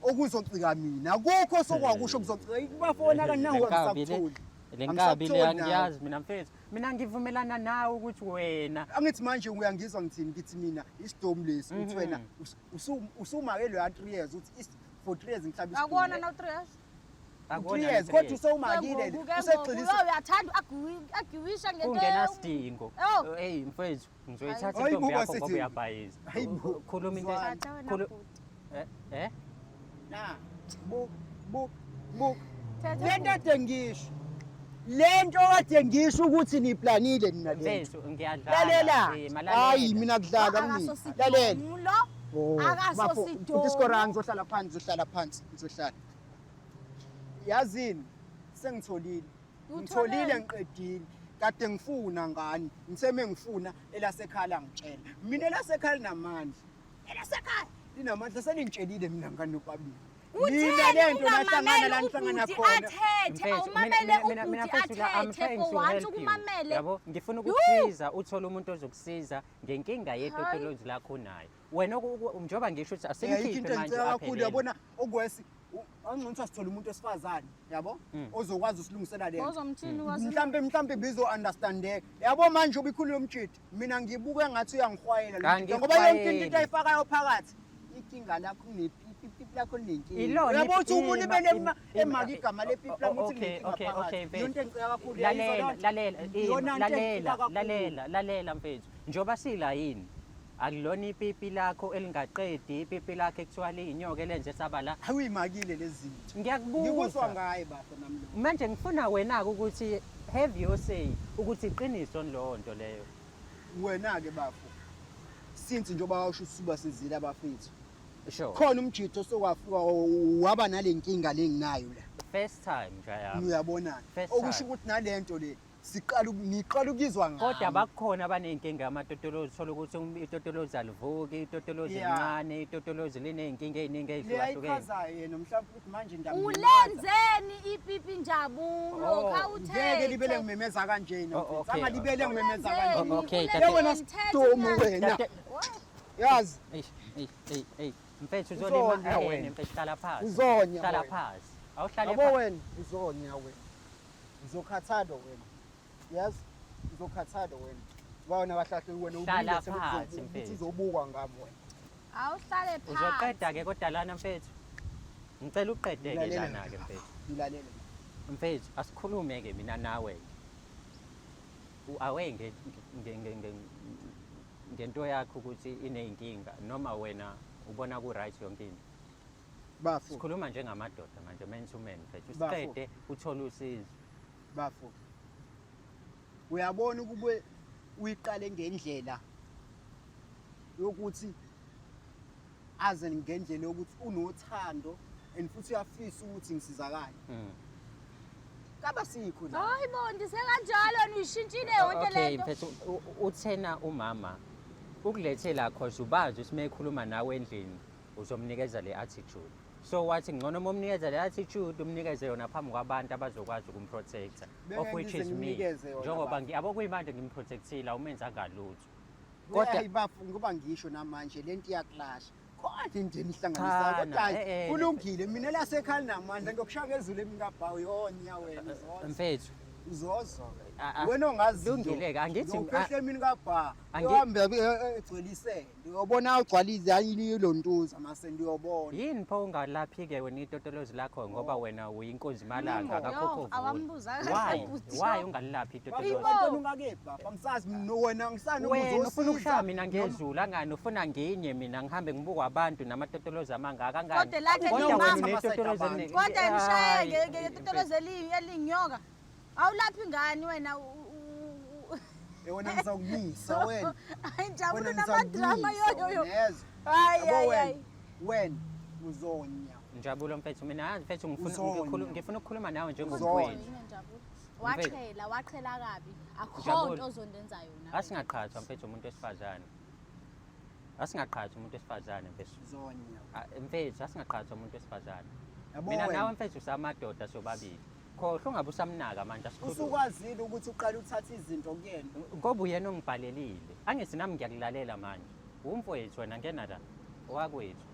okuzocika mina. Akukho sokwakusho kuzocika. Bafo wena kaninawo angisakutholi. Le nkabi le Angisakutholi nawe. angiyazi mina mfethu. Mina ngivumelana nawe ukuthi wena Angithi manje uyangizwa ngithini, ngithi mina isidomu lesi uthi wena usumake lo ya 3 years uthi for 3 years ngihlaba isidomu. Akuwona no 3 years. Akuwona 3 years no kodwa 3 years. usewumakile Ke ngoku, usegxilisa. uyathanda agiwisha ngento Kungenasidingo. Oh. Hey mfethu, ngizoyithatha Hayi intombi bo, yakho ngoba basithi. uyabhayiza. Hayi bo, Khuluma into. zwana. Thatha wena bhuti. Eh? Na bu bu bu Thatha lento kade ngisho. Lento kade ngisho ukuthi niplanile nina lento. Mfethu, ngiyadlala. Lalela. Eh, malalela. Hayi mina kudlala kumina. Lalela. Akasosidomu lo. Oh, bafo, Akasosidomu. futhi isikora ngizohlala phansi, ngizohlala phansi, ngizohlala. Yazini, sengitholile. Utholeni? Ngitholile ngiqedile. Kade ngifuna ngani, ngithe mengifuna elasekhaya ngitshela. Mina elasekhaya linamandla. Elasekhaya linamandla seningitshelile mina ngani nobabili. Mina Utheni lento nahlangana la ungamameli nihlangana ubhuti khona. athethe, Mfethu, awumamele mina ubhuti mfethu la, I'm athethe trying for to once help you. ukumamele. Yabo, ngifuna Yhu! ukukusiza uthole umuntu ozokusiza ngenkinga yetotolozi lakho nayo. Wena njengoba ngisho ukuthi Ayikho asimkhiphe into manje engicela kakhulu aphelele. yabona okwesi angcono ukuthi sithole umuntu wesifazane yabo ozokwazi usilungisela lento. Ozomthini wazi. Mhlambe bizo understandeka. Yabo manje ubikhulu lomjidi mina ngibuke ngathi uyangihwayela lo mjidi ngoba yonke into Angikuhwayeli. ayifakayo phakathi. Inkinga lakho kunepipi lakho linenkinga. Ilona Uyabo ukuthi umuntu ibele emaka igama lepipi lami ukuthi Okay, linenkinga okay, phakathi. okay, mfethu. Iyona into engicela kakhulu Lalela, lalela, Iyona into lalela, engicela kakhulu. lalela, lalela mfethu. Njengoba sila yini? Akulona ipipi lakho elingaqedi, ipipi lakho ekuthiwa liyinyoka elenze saba la. Awuyimakile lezi zinto. Ngiyakubuza. Ngikuzwa ngaye bafo nami lo. Manje ngifuna wena-ke ukuthi have your say ukuthi iqiniso leyo nto leyo. Wena-ke bafo. Since njengoba washo usuba sizile abafethu. Sure. Khona umjitho sokwafika waba nale nkinga le nginayo la. First time nje yami. Uyabonana. First Okusho time. ukuthi nalento le Siqala ngiqala ukuyizwa ngami. Kodwa bakhona abaney'nkinga yamatotolozi, uthole ukuthi itotolozi alivuki, itotolozi lincane, itotolozi liney'nkinga ey'ningi ey'hlukahlukene. Leyayichazayo yena mhlawumbe ukuthi manje ndamlimaza. Ulenzeni ipipi njabulo Oh. khawuthethe. Ngeke libele ngimemeza kanjena. Oh, mfethu. okay. Angalibele ngimemeza Ulenzeni? kanje. Oh, okay, Ulenzeni? tate- Wena Thetha sidomu inyanga. wena. Tate- Yazi Eish, eish, eish, eish. Mfethu Uzonya uzolima wena. mfethu hlala phansi. Uzonya Hlala wena. phansi. Awuhlale yabo phansi. wena uzonya wena. Uzokhathala wena. Yazi uzokhathala wena. Ngoba wena kahle kahle wena Hlala ubuyile phansi, ukuthi mfethu. uzobukwa ngami wena. Awuhlale phansi. Uzoqeda ke kodwa lana mfethu. Ngicela uqede ke Ngilalela lana ke mfethu. Ngilalele. Mfethu asikhulume ke mina nawe. Awe ngento yakho ukuthi ineyinkinga noma wena ubona ku right yonke into. Bafo, Sikhuluma njengamadoda manje man to man mfethu. Bafo. Usiqede uthole usizo. bafo. Uyabona ukube uyiqale ngendlela yokuthi aze ngendlela yokuthi unothando and futhi uyafisa ukuthi ngisizakale. Kaba sikho la. Hayi bo ndisekanjalo wena uyishintshile yonke Okay lento. mfethu uthena umama ukulethe la cause ubazi ukuthi mekhuluma nawe endlini uzomnikeza le attitude. So wathi ngcono uma umnikeza le attitude umnikeze yona phambi kwabantu abazokwazi ukumprotecta Bengeke of which ngize is me. ngimnikeze yona, Njengoba baba. yabo kuyimanje ngimprotectile awumenzanga lutho. Kodwa Kodwa bafo ngoba ngisho namanje lento iyaclash. Khona into enihlanganisayo Cha, kodwa na, hayi, kulungile mina lasekhaya namandla ngiyokushaya ngezulu emingabhawu yonya wena uzozwa. Mfethu Uzozwa Ah, ah. wena ongaziyo. Kulungile-ke, angithi- Ngiyophehla emini kabha. Angi- Uyohamba egcwelise. Uyobona ugcwalize ayini lontuza mase ndiyobona. Yini pho ungalaphi-ke wena itotolozi lakho ngoba wena uyinkunzi malanga Yo, akakho awambuza Why? kahle. Why ungalilaphi itotolozi? Bantwana ungakephi baba angisazi mina wena angisani Wena ufuna ukushaya mina ngezulu angani ufuna nginye mina ngihambe ngibukwa abantu namatotolozi amangaka angani. Kodwa lakhe Kodwa wena nomama. unetotolozi elinye- Kodwa ngishaye Hayi, ngetotolozi elinyoka. Awulaphi ngani wena Wena ngizakumisa wena. Hayi njabulo Wena namadrama ngizakumisa yo yo yo. wena, yezwa. Hayi Yabo hayi wena, hayi. wena uzonya. Njabulo mfethu mina yazi mfethu ngifuna Uzonya. ngifuna ukukhuluma nawe Uzonya. njengomfowethu. Njabulo. Waqhela, waqhela kabi. Akho Njabulo. nto ozondenza yona. Asingaqhathwa mfethu umuntu wesifazane. Asingaqhathwa umuntu wesifazane mfethu. Uzonya. Ah, mfethu asingaqhathwa umuntu wesifazane. Yabo Mina wena. nawe mfethu samadoda sobabili. Khohlwa ungabe usamnaka manje asikhulume. Usukwazile ukuthi uqale uthathe izinto kuyena. Ngoba uyena ongibhalelile. Angithi nami ngiyakulalela manje. Umfowethu wena ngena la. Owakwethu.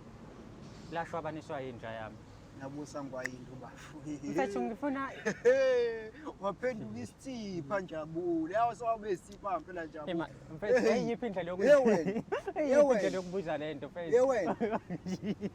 Lashwabaniswa yinja yami. Nabusa ngwayinto bafo. Mfethu ngifuna Waphenduka isithipha njabulo. Yawo sowabe isithipha ngempela njabulo. Ema mfethu eyiphi indlela yoku Ye wena. Ye Eyiphi wena. indlela yokubuza lento mfethu? Ye wena.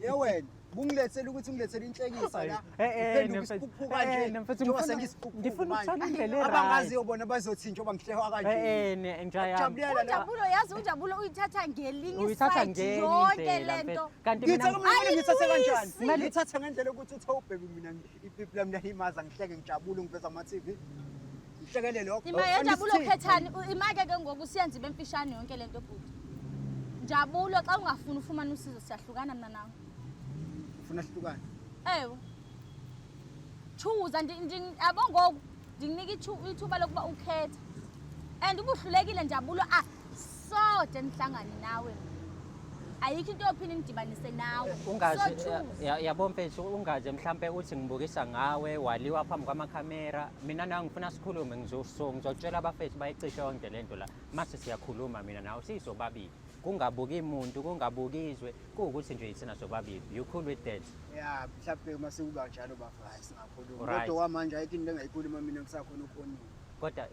Ye wena. Bungilethele ukuthi ungilethele inhlekisa la. Uphenduka isiphuphu kanje. Mfethu Njengoba ngifuna sengisiphuphu ngifuna manje. ukuthola indlela e-right. Abangaziyo bona bazothi njengoba ngihlekwa kanje. Nja yami. Jabulela la. Unjabulo yazi unjabulo uyithatha ngelinye Uyithatha iside ngenye yonke indlela lento. mfethu. Kanti Ngithatha mina mina ngithathe kanjani? Ayilwisi. Ngithatha ngendlela yokuthi uthe ubheke mina ipipi lami lalimaza ngihleke ngijabule ngiveza ama TV. Ngihlekele lokho. Ima yenjabulo Angisithiphi. khethani imake ke ngoku siyenze ibe mfishane yonke lento bhuti. Njabulo xa ungafuni ufumana usizo siyahlukana mina nawe. Ufuna sihlukane. Ewe. Choose yabo ngoku ndikunika ithuba lokuba ukhethe. And ubuhlulekile njabulo ah sode nihlangane nawe. Ayikho into yophinde nidibanise nawe. Ungaze So choose. yabo mfethu ungaze mhlambe uthi ngibukisa ngawe waliwa phambi kwamakhamera. Mina nawe ngifuna sikhulume ngizotshela abafethu bayicishe yonke lento la. Mase siyakhuluma mina nawe sisobabili. Kungabuki umuntu, kungabuki izwe, kuwukuthi nje ithina sobabili. You cool with that? Ya mhlawumbe uma sekuba njalo bafo hayi singakhuluma. Right. Kodwa kwamanje ayikho into engayikhuluma mina ngisakhona ukhonile. Kodwa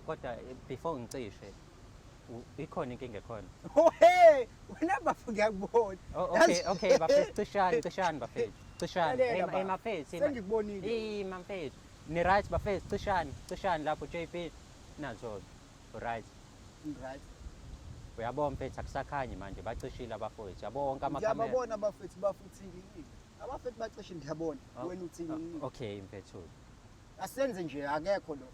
kodwa before ngicishe ikhona inkinga ekhona. Oh hey, wena bafo ngiyakubona. Oh, okay, okay, bafethu cishani, cishani bafethu. Cishani. Lalela, Hey, baba. hey mafethu. Sengikubonile. Hey mafethu. Ni right bafethu, cishani, cishani lapho JP. Nazo. Right. Right. Uyabona mfethu akusakhanyi manje bacishile abafowethu. Yabo wonke amakhamera. Ngiyababona abafethu bafuthini yini? Abafethu bacishe ngiyabona. Oh, Wena uthini yini? Okay mfethu. Asenze nje akekho lo.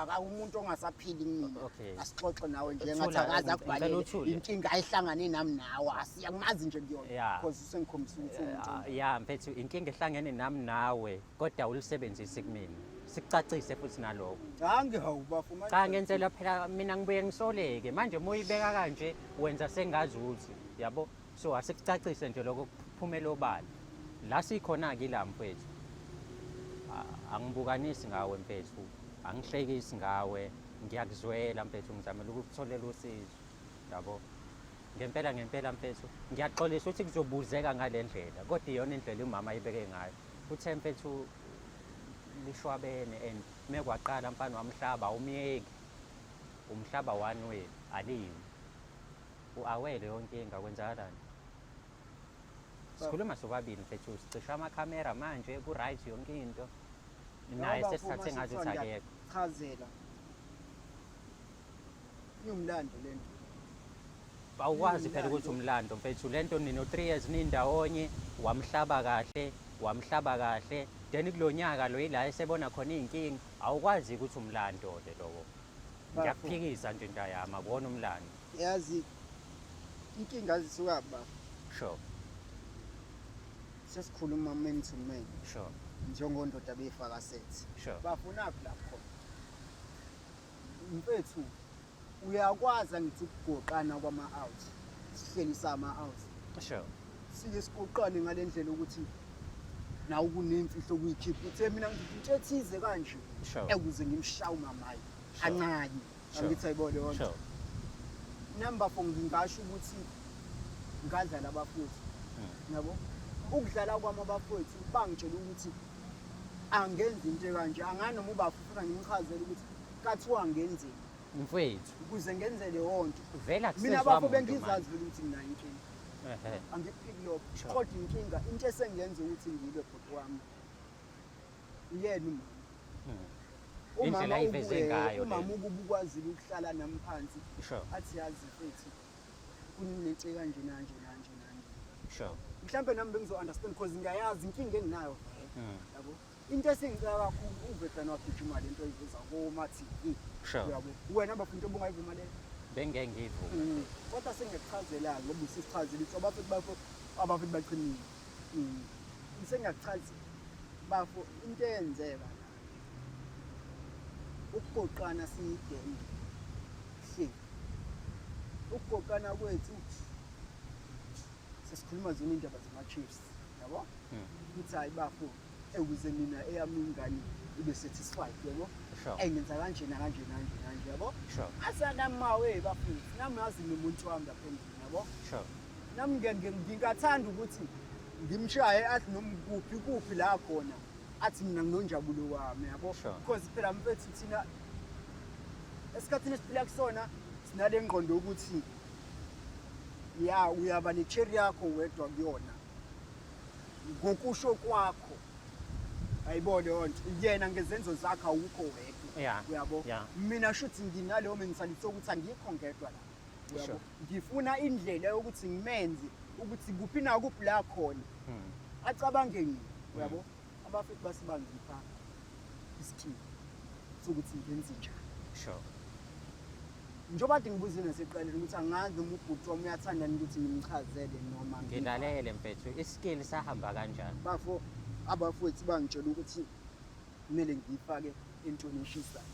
Aka umuntu ongasaphili kumina. Okay. Asixoxe nawe nje Thula, ngathi akaze ngicela akubhalele uthule. inkinga ayihlangane nami nawe. Asiyakumazi nje kuyona. Yeah. Because usengikhombisa ukuthi uwumuntu. Ya mfethu inkinga ehlangene nami nawe kodwa ulisebenzise kumina. Sikucacise futhi nalokho. Cha ngihawu bafo manje. Cha ngenzela phela mina ngibuye ngisoleke manje uma uyibeka kanje wenza sengazuthi yabo so asikucacise nje lokho kuphumele obala la sikhona-ke ila mfethu angibukanisi ngawe mfethu angihlekisi ngawe ngiyakuzwela mfethu ngizamela ukukutholela usizo yabo ngempela ngempela mfethu ngiyaxolisa ukuthi kuzobuzeka ngale ndlela kodwa iyona indlela umama ayibeke ngayo uthe mfethu lishwabene and mekwaqala mfana wamhlaba awumyeki umhlaba one way alimi u-aware leyo nkinga kwenzakalani sikhuluma sobabili mfethu sicisha amakhamera manje ku-right yonke into naye sesithathe ngathi uthi akekho Chazela. Iwumlando lento. Awukwazi phela ukuthi umlando mfethu lento nino 3 years nindawonye wamhlaba kahle wamhlaba kahle then kulo nyaka lo ila esebona khona iy'nkinga awukwazi ukuthi umlando le lowo ngiyakuphikisa nje ntayami akuwona umlando. Yazi inkinga zisuka baba. Sure. Sesikhuluma man to man. Sure. Njengondoda beyifaka set. Sure. Bafunaphi lapho khona? Mfethu uyakwazi angithi ukugoqana kwama-out sihleli sama-out. Sure. Sike sigoqane ngale ndlela ukuthi nawe kunemfihlo okuyikhipha uthe mina ngithi into ethize kanje Sure. ekuze ngimshaye umamayi Sure. kancane Sure. angithi ayibone yonke Sure. number four ngingasho ukuthi ngadlala abafowethu yabo ukudlala kwami abafowethu bangitshela ukuthi angenzi into ekanje anganoma ubafo ufuna ngimchazele ukuthi kathiwa ngenzeni Mfethu ukuze ngenze leyo nto vele mina akusezwa bafo muntu bengizazi manje. vele ukuthi nginayo inkinga Ehhe. angikuphiki lokho Sure. kodwa inkinga into esengenza ukuthi ngilwe bhuti wami uyena umama Indlela Umama ayiveze ngayo umama le. ukuba ukwazile ukuhlala nami phansi Sure. athi yazi mfethu kunento kanje nanje nanje nanje Sure. mhlawumbe nami bengizo-understand because ngiyayazi inkinga enginayo vele yabo into esengicela kakhulu uvedane wagijima le nto oyiveza koma-tv Sure. uyabo wena bafo into obungayivuma leyo Bengeke ngiyivume. Kodwa sengiyakuchazela-ke ngoba usisichazile ukuthi abafethu bafo abafethu baqinile. Sengiyakuchazela bafo into eyenzeka la ukugoqana siyigenge hle ukugoqana kwethu sesikhuluma zona iy'ndaba zama-Chiefs yabo ukuthi hhayi bafo ukuze mina eyami ingane ibe satisfied yabo Sure. engenza kanje nakanje nanje nanje yabo Sure. asana mawe bafethu nami yazi nomuntu wami lapha endlini yabo Sure. nami ngingathanda ukuthi ngimshaye athi noma kuphi kuphi la khona athi mina nginonjabulo wami yabo Sure. because phela mfethu thina esikhathini esiphila kusona sinale ngqondo yokuthi ya uyaba ne-cherry yakho wedwa kuyona ngokusho kwakho ayibone leyo nto yena ngezenzo zakhe awukho wedwa uyabo mina shuthi nginaleyo mentality yokuthi angikho ngedwa la uyabo ngifuna indlela yokuthi ngimenze ukuthi kuphi nakuphi la khona acabange mina uyabo abafethu basibangipha iskill sokuthi ngenze njani. Sure. Njengoba kade ngibuzile nasekuqaleni ukuthi angazi noma ubhuti wami uyathanda yini ukuthi ngimchazele noma Ngilalele mfethu, iskill sahamba kanjani? Bafo abafowethu bangitshela ukuthi kumele ngiyifake entweni eshisayo.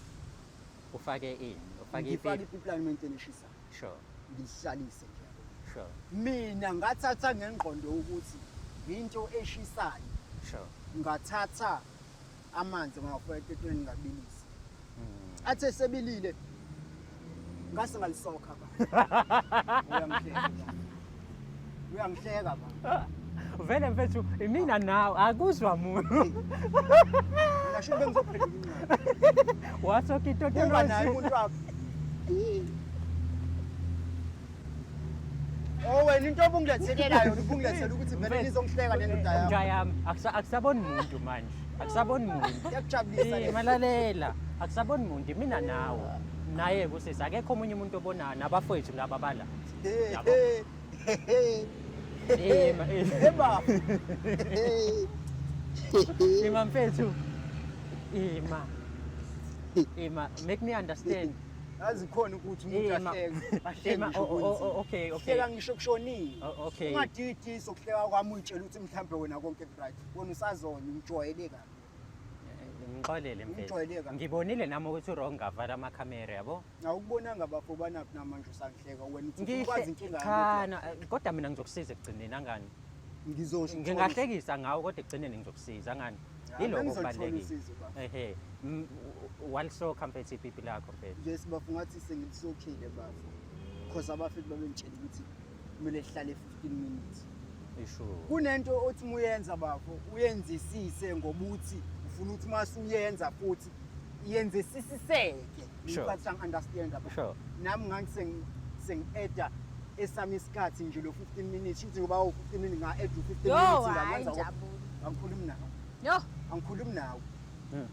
Ufake ini? Ufake Ngifake ipipi? ipipi entweni eshisayo. Sure. Ngihlalise nje. Sure. Mina ngathatha ngengqondo ukuthi into eshisayo. Sure. Ngathatha amanzi ngawafaka etweni ngabilisa. Athe sebilile ngase ngalisokha ba. Uyangihleka. Uyangihleka ba. Vele mfethu imina nawe akuzwa muntu. Mina sho bengizophendula incwadi. Wasokha Kuba naye itotolozi. umuntu wakho. Oh wena into obungilethelela yona ubungilethela ukuthi vele nizongihleka nendoda yakho. Nja yami akusaboni muntu manje. Akusaboni muntu. Iyakujabulisa le. Malalela, akusaboni muntu mina nawe. Naye kusisi akekho omunye umuntu obonayo nabafowethu laba bala. Yabo. Eba. Ima mfethu. Ima. Ima, make me understand. Yazi khona ukuthi umuntu Ima. ahleke, ahleke Ima, ngisho oh, oh, kunzima. oh, okay, okay. Hleka ngisho kushonile. Oh, okay. Ungadidisi ukuhleka kwami uyitshela ukuthi mhlambe wena konke ku-right. Wena usazona ungijwayele kabi. Ngixolele mfethu. Ngijwayele kabi. Ngibonile nami ukuthi u-wrong ngavala amakhamera yabo. Awukubonanga bafo banaphi namanje usangihleka wena uthi Ngihle ukwazi inkinga cha yami. na, kodwa mina ngizokusiza ekugcineni angani. Ngizosho Ngingahlekisa ngawe kodwa ekugcineni ngizokusiza angani. Ya, Yiloko bengizolithola okubalulekile. usizo, bafo. Ehe. Walisokha mfethu ipipi lakho mfethu. Yes bafo, ngathi sengilisokhile bafo. Because abafiki babengitshela ukuthi kumele sihlale 15 minutes. Isho. Kunento othi uma uyenza bafo, uyenzisise ngoba uthi ufuna ukuthi uma usuyenza futhi iyenzisisiseke. Sure. Ngicathi angi-understand bafo. Sure. Nami ngathi sengi-eda esami isikhathi nje lo 15 minutes, shuthi ngoba u-15 minutes nga-eda u-15 Yo, minutes hayi ngakwenza. Njabulo. Angikhulumi nawe. Yo, Angikhulumi nawe.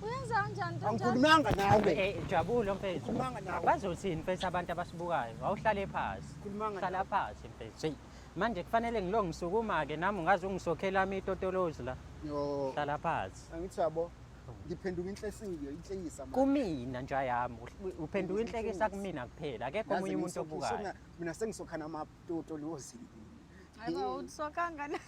uyenza kanjani into enjalo? Angikhulumanga nawe. Eh Jabulo mfethu. Khulumanga nawe. Bazothini mfethu abantu abasibukayo? Awuhlale phansi. Khulumanga Hlala nawe. phansi mfethu. Hey, manje kufanele ngilo ngisukuma ke nami ungaze ungisokhela ami itotolozi la. Yo. Hlala phansi. Angithi yabo ngiphenduka inhlesiyo, inhlekisa manje. Kumina nje yami uphenduka inhlekisa kumina kuphela. Akekho omunye umuntu obukayo. Mina sengisokha namatotolozi. Hayi bo, usoka ngana.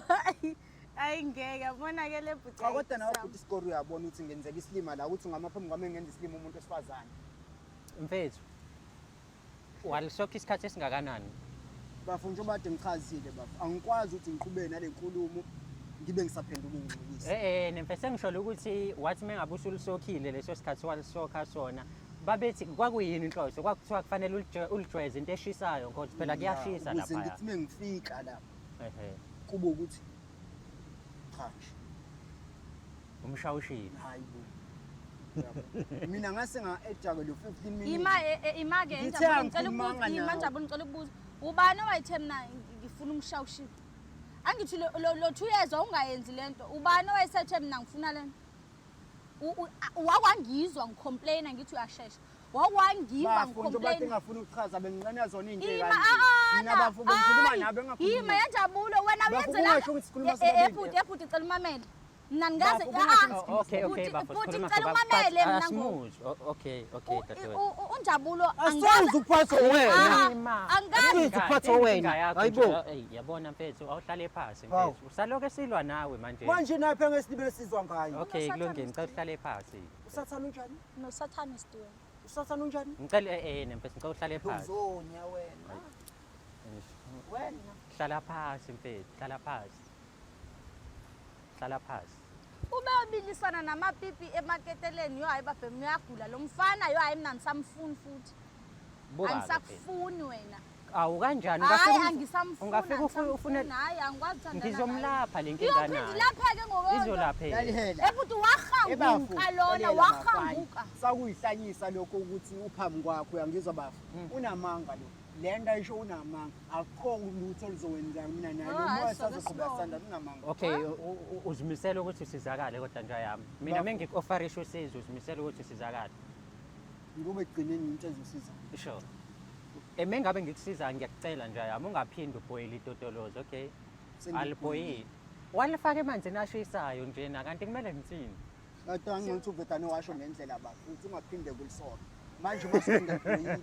Hayi, hayi ngeke yabona ke le bhuti. Cha kodwa nawe futhi isikoro uyabona ukuthi ngenzeka isilima la ukuthi ungama phambi kwami ngenza isilima umuntu wesifazane. Mfethu. Walisokha isikhathi esingakanani? Bafo njengoba kade ngichazile bafo, angikwazi ukuthi ngiqhubeke nale nkulumo ngibe ngisaphenduka ingcikisi. Eh nemfethu sengisholo ukuthi wathi mengabe usulisokhile leso sikhathi walisokha sona babethi kwakuyini inhloso kwakuthiwa kufanele ulijwayeze into eshisayo ngoba phela kuyashisa Ukuze lapha. ngithi mengifika lapha Ehe. kube ukuthi cha nje Umshawushile. hayi bo. Uyabo? Mina ngase nga-eda-ke lo 15 minutes. Ima ima ke Ngithe Njabulo ngicela angikhulumanga ukubuza, ima nawe. Njabulo ngicela ukubuza. Ubani owayethe mina ngifuna umshawushilo? Angithi lo 2 years wawungayenzi lento. Ubani owayesethe mina ngifuna lento? Wakwangizwa ngicomplaina ngithi uyashesha. Wawangiva Bafo njengoba kade ngicomplaina. ngingafuni ukuchaza benginqena zona iy'nto Ima ey'kanje. Mina bafo bengikhuluma nawe bengingakhulumi Ima nawe. yenjabulo wena Bafo, uyenzela. kungasho ukuthi sikhuluma sobabili. Ebhuti ebhuti cela umamele. Mina ngikaze Bafo, kungasho ukuthi Oh, okay okay Bhuti, bafo bhuti, sikhuluma ngicela sobaba- umamele but mina ngoku. asimuzwa. Okay okay dadewethu. Unjabulo Asoze uphathwe wena. Ima. Angazi. Asoze uphathwe wena. Inkinga yakho Hayibo. nje, ey, yabona mfethu awuhlale phansi Hawu. mfethu. Usalokhu esilwa nawe manje. Manje naphi engesilibele sizwa ngayo? Okay kulungile ngicela uhlale phansi. Usathane unjani? No satanist wena. Usathane unjani? Ngicela nemfethu ngicela uhlale phansi. Uzonya wena. Wena. Hlala phansi mfethu, hlala phansi. Hlala phansi. Ube ubilisana namapipi emaketeleni yo hayi babhemi uyagula lo mfana yo hayi mina angisamfuni futhi. Buka ke mfethu. Angisakufuni wena. Awu kanjani? Hayi Ungafika angisamfuni. ungafika ufune angisamfuni, hayi angikwazi ukuthandana naye. ngizomlapha le nkinga Iyophinde nayo. ilapheke ngoba Izolapheka. Lalela. Ebhuti wahanguka lona wahanguka. Sakuyihlanyisa lokho ukuthi uphambi kwakho uyangizwa bafo. Unamanga lo. Le nto ayisho unamanga. Akukho lutho oluzokwenzeka mina naye. Oh, Lo hayi, moya soke sazoqhubeka sibone. sanda unamanga. Okay, uzimisele ukuthi usizakale kodwa nje yami. Mina Bafo. mengiku-offerisha usizo uzimisele ukuthi usizakale. Ngoba ekugcineni into ezosiza. Sure. Mengabe ngikusiza ngiyakucela nje yami ungaphindi ubhoyile itotolozi, okay? Alibhoyile. Walifaka emanzini ashisayo njena kanti kumele ngithini? Kodwa angithi uvedane washo ngendlela bafo uthi ungaphinde kulisona. Manje uma ngiyalibhoyila.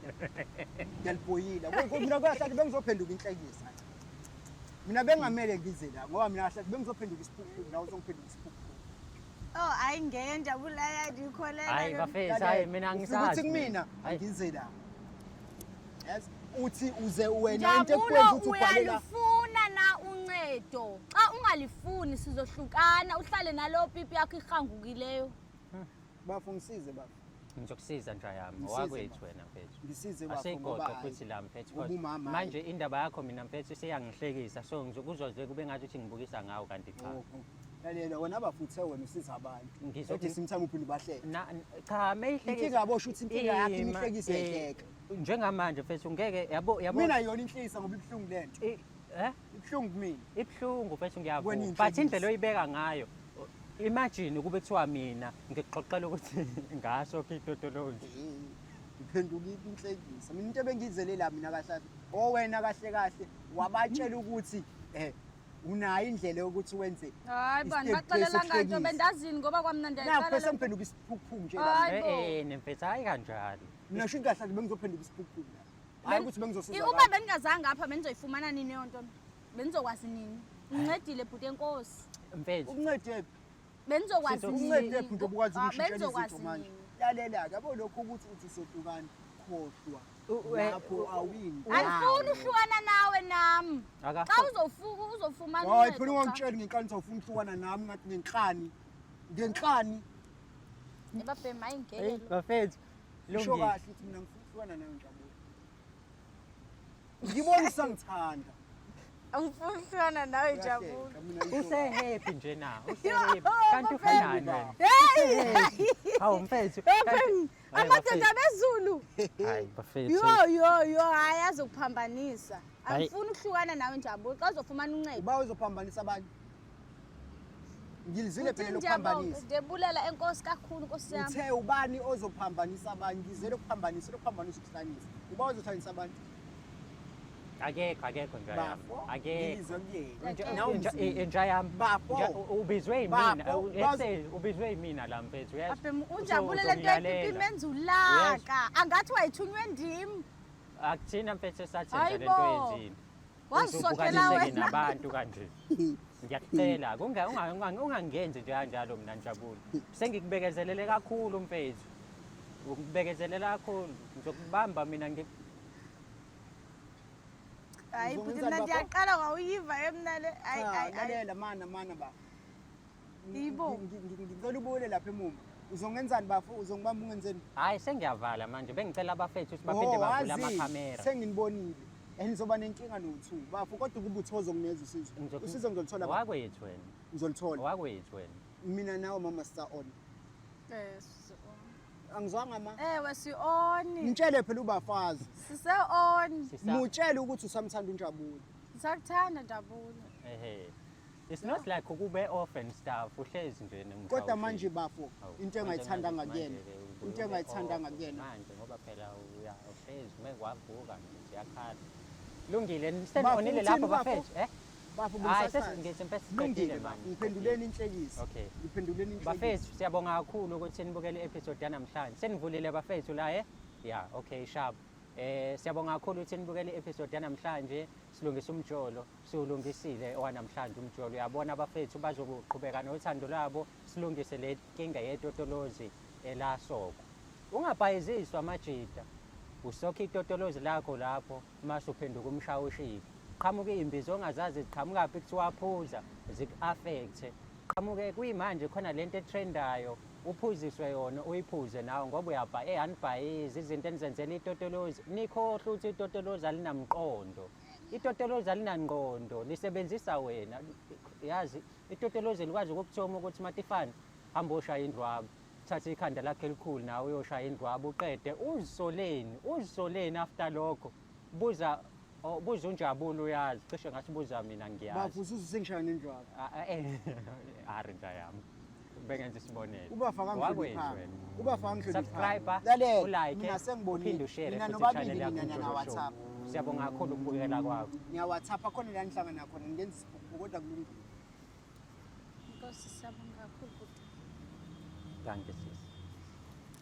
Ngiyalibhoyila. Mina kuyahlala bengizophenduka inhlekisa. Mina bengamele ngize la ngoba mina kahle bengizophenduka isiphukuphuku nawe uzongiphenduka isiphukuphuku. Oh hayi ngeke njabula yandikholela. Hayi bafethu, hayi mina angisazi. Ukuthi kumina Hayi. angize la. Yes, uthi uze wena into Njabulo ekwenza ukuthi ubhale la. uyalifuna na uncedo? Xa ungalifuni sizohlukana uhlale nalowo pipi yakho ihangukileyo. Bafo ngisize bafo. Ngizokusiza nje yami, Ngisize, owakwethu bafo. wena mfethu. Ngisize bafo Asigoqe ngoba futhi hayi, la mfethu. ngoba cause umama, Manje indaba yakho mina mfethu seyangihlekisa so ngizokuzoze kube ngathi uthi ngibukisa ngawo kanti cha. Oh, oh. Lalela wena bafuthe wena usiza abantu. Ngizothi- At the same time uphinde ubahleke. Na cha meyihlekisa. Inkinga yabo sho ukuthi inkinga yakho imihlekise ihleka. Njengamanje mfethu ngeke yabo yabo. Mina yona inhlekisa ngoba ibuhlungu lento. Ibuhlungu kumina. Ibuhlungu mfethu Wena ngiyavuma. But inhlekisa. indlela oyibeka ngayo imagine ukube kuthiwa mina ngikuxoxela ukuthi ngaso itotolozi. Ngiphenduka inhlekisa. Mina into ebengiyizele la mina kahle kahle. O wena kahle kahle wabatshela ukuthi unayo indlela yokuthi wenze. Hayi bani Isitepu baxelela nganto esihlekisa. bendazini ngoba kwamna Nakho ndiyayiqala. le nto. sengiphenduka isiphukuphuku nje la. Hayi bo. Nemfethu hayi kanjalo. Mina sho kahle kahle bengizophenduka isiphukuphuku la. Hayi ukuthi bengizosiza. Uba abantu. bendingazange apha bendizoyifumana nini leyo nto? Bendizokwazi nini? Uncedile bhuti enkosi. Mfethu. Ukuncede phi? Benizokwazi Ukuncede phi njengoba ukwazi Ah, ukushintshela benizokwazi izinto manje? nini? Lalela-ke, yabo lokho ukuthi uthi sohlukana, khohlwa. Lapho awini. Andifuni uhlukana nawe nami. Xa uzofuka uzofumana Hayi uncedo phela xa. ungangitsheli ngenkani uthi awufuni ukuhlukana nami ngathi ngenkani. Ngenkani. Ebabhemi hayi ngeke Hey lo. bafethu. Ngisho Lungile. kahle ukuthi mina ngifuna ukuhlukana nawe Njabulo. Ngibona usangithanda. Angifuni ukuhlukana nawe Njabulo. Uyahleka, mina ngisho Use happy nje na. Use Yo, happy. Kanti bafethu. ufunani wena? Hey! Hawu mfethu. Bafethu, Hayi, amadoda bezulu. Hayi bafethu. Yo yo yo hayi azokuphambanisa. Hayi. Angifuni ukuhlukana nawe Njabulo. Xa uzofumana uncedo. Uba uzophambanisa abanye. Ngilizwile phela Uthi lokuphambanisa. Ndiyabulela enkosi kakhulu nkosi yami. Uthe ubani ozophambanisa abanye? Ngizele ukuphambanisa, lokuphambanisa ukuhlanyisa. Uba uzohlanyisa abantu. Akekho akekho nja yami. Bafo. Akekho. Ngilizwe kuyena. Nja- Nawe nja- umzimba. Inja yami. Bafo. Ubizwe yimina. Bafo. Let's say ubizwe yimina la mfethu uyazi. Abhemu unjabule le nto Uzongilalela. yepipi imenza ulaka. Angathi wayithunywe ndim. Akuthina mfethu esathenza Hayi lento bo. yenzile. Wazisokela Uzubukaniseke wena. nabantu kanje. Ngiyakucela ungangenzi nje kanjalo mina Njabulo. Sengikubekezelele kakhulu mfethu. Ukubekezelela kakhulu. Ngizokubamba mina ngi Hayi bhuti Uzongenzani mna bafo? ndiyaqala kwawuyiva ke mna le. Hayi Cha, hayi hayi. lalela mana mana bafo. Yibo. Ngicela ubuyele lapha emuva. Uzongenzani bafo? Uzongibamba ungenzeni? Hayi sengiyavala manje bengicela abafethu ukuthi baphinde Oh, bavule wazi, amakhamera. Senginibonile. And nizoba nenkinga no-two. Bafo kodwa ukuba uthozo ngineza usizo. Usizo ngizolithola bafo. Wakwethu wena. Ngizolithola. Wakwethu wena. Mina nawe mama sisa on. Eh, si-on. Angizwanga ma. Ewe si-on. Ngitshele phela ubafazi. Sise-on. Sisa. Mutshele ukuthi usamthanda uNjabulo. Ngisakuthanda Njabulo. Ehe. It's not like ukube off and stuff uhlezi nje nemhla. Kodwa manje bafo, into engayithandanga kuyena, into engayithandanga kuyena. Manje ngoba phela uya uhlezi mekwavuka nje ziyakhala. Lungile Bafo, senonile uthini lapho bafo? bafethu eh? Bafo Hayi bengisathatha. sesingithi mfethu Lungile siqedile bafo, manje. ngiphenduleni inhlekisi. Okay. Ngiphenduleni inhlekisi. Bafethu siyabonga kakhulu ukuthi nibukele i-episode yanamhlanje. Senivulile bafethu la eh? Yeah, okay sharp. Siyabonga kakhulu ukuthi nibukele i-episode yanamhlanje. Silungisa umjolo, siwulungisile owanamhlanje umjolo. Uyabona abafethu bazokuqhubeka nothando lwabo, silungise le nkinga yetotolozi elasoko. Ungabhayiziswa amajita. Usokha itotolozi lakho lapho mase uphenduka umshawushiki. Qhamuke imbizo ongazazi ziqhamukaphi kuthiwa phuza ziku-affect. Qhamuke kuyimanje khona lento etrendayo uphuziswe yona uyiphuze nawe ngoba uyabha anibhayizi izinto enizenzela itotolozi nikhohlwe ukuthi itotolozi alinamqondo. Itotolozi alinangqondo lisebenzisa wena. Yazi itotolozi likwazi ukukuthoma ukuthi Matifane hamba oshaya indlwabu, thatha ikhanda lakhe elikhulu nawe uyoshaya indlwabu uqede uzisoleni uzisoleni after lokho. Buza buza uNjabulo uyazi cishe ngathi buza mina ngiyazi. Bafo usuze sengishaya nendlwabu. Ari nja yami. Bengenza isibonelo. Ubafa Wakwethu kangihloniphanga. wena. Ubafa kangihloniphanga. Subscribe, Lalela, ulike, mina sengibonile. uphinde ushare Mina futhi nobabili i-channel yakho mina Umjolo ngiya Show. WhatsApp. Siyabonga kakhulu ukubukela kwakho. Ngiya WhatsApp khona la nihlangana khona ngenza isibhuku kodwa kulungile. Nkosi siyabonga kakhulu bhuti. Thank you sis.